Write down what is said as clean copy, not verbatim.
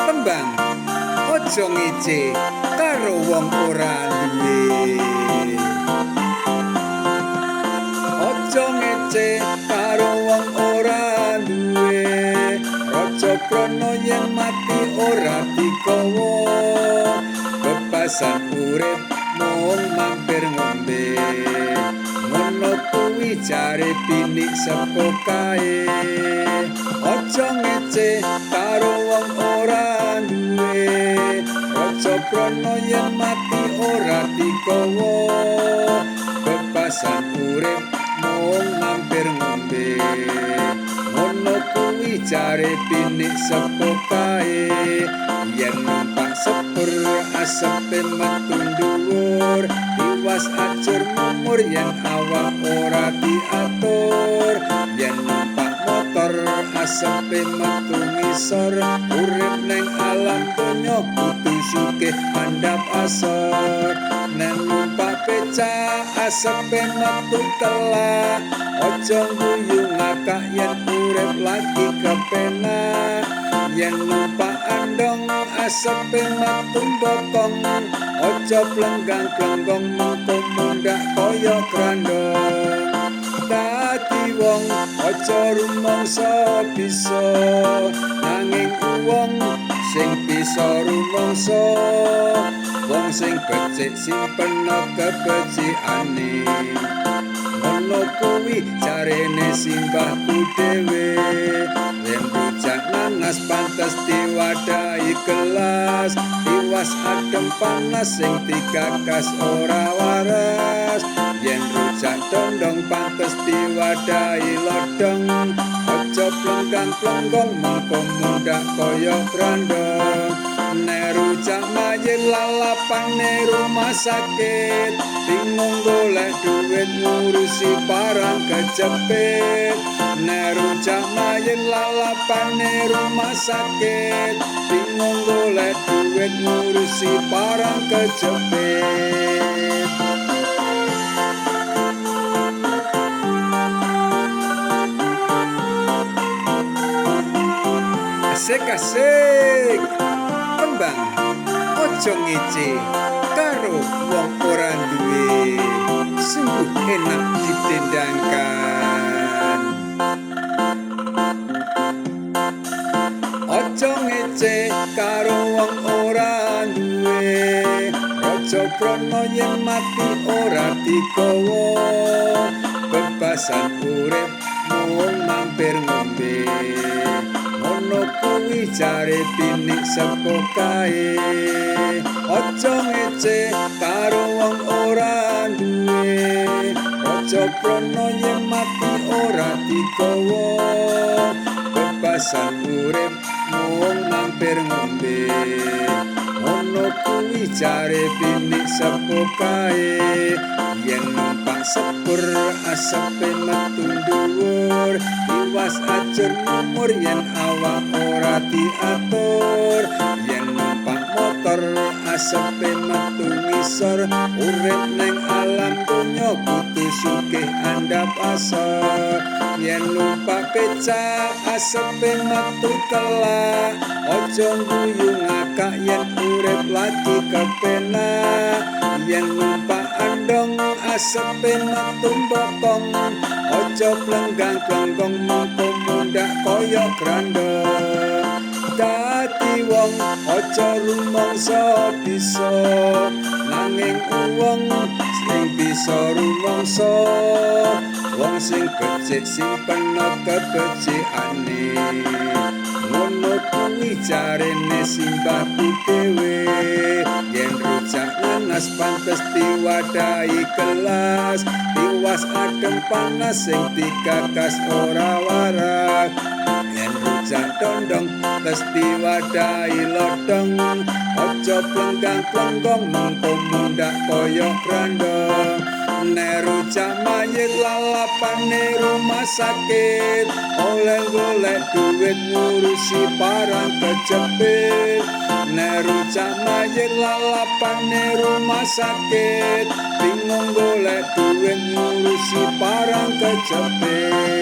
Tembang aja ngece karo wong ora duwe. Aja ngece karo wong ora duwe. Raja Prana yen mati ora digawa. Bebasan urip mung mampir ngombe. Ngono kuwi jare pinik sepo kae. Aja ngece karo wong ora duwe. Raja Prana yen mati ora digawa. Bebasan urip mung mampir ngombe. Ngono kuwi jare pinik sepo kae. Yen numpak sepur asepe metu dhuwur. Tiwas ajur mumur yen awak ora diatur. Yen numpak motor asepe metu ngisor. Urip neng alam donya kudu sugih andhap asor. Nek numpak becak asepe metu telak. Aja guyu ngakak yen urip lagi kepenak. Yen numpak andong asepe metu bokong. Aja plenggang-plenggong mengko mundhak kaya grandong. Dadi wong aja rumangsa bisa, nanging wong sing bisa rumangsa. Wong sing becik simpena kebecikane. Ngono kuwi jarene simbahku dhewe. Yen rujak nanas pantes diwadahi gelas. Tiwas adem panas sing digagas ora waras. Yen rujak dondong pantes diwadahi lodong. Aja plenggang-plenggong mengko mundhak kaya grandong. Nek rujak mayit lalapane rumah sakit. Bingung golek duit ngurusi barang kecepit. Nek rujak mayit lalapane rumah sakit. Bingung golek duit ngurusi barang kecepit. Asik asik. Tembang aja ngece karo wong ora duwe. Sungguh enak didendangkan. Aja ngece karo wong ora duwe. Raja Prana yen mati ora digawa. Bebasan urip mung mampir ngombe. Ngono kuwi jare pinik sepo kae. Aja ngece karo wong ora duwe. Raja Prana yen mati ora digawa. Bebasan urip mung mampir ngombe. Ngono kuwi jare pinik sepo kae. Yen numpak sepur asepe metu dhuwur. Tiwas ajur mumur yen awak ora diatur. Yen numpak motor asepe metu ngisor. Urip neng alam donya kudu sugih andhap asor. Yen numpak becak asepe metu telak. Aja guyu ngakak yen urip lagi kepenak. Yen numpak andong asepe metu bokong. Aja plenggang-plenggong mengko mundhak kaya grandong. Dadi wong aja rumangsa bisa, nanging wong sing bisa rumangsa. Wong sing becik simpena kebecikane. Ngono kuwi jarene simbahku dhewe. Yen rujak nanas pantes diwadahi gelas. Tiwas adem panas sing digagas ora waras. Yen rujak dondong pantes diwadahi lodong. Aja plenggang-plenggong mengko mundhak kaya grandong. Nek rujak mayit lalapane rumah sakit. Oleh golek duit ngurusi barang kecepit. Nek rujak mayit lalapane rumah sakit. Bingung golek duit ngurusi barang kecepit.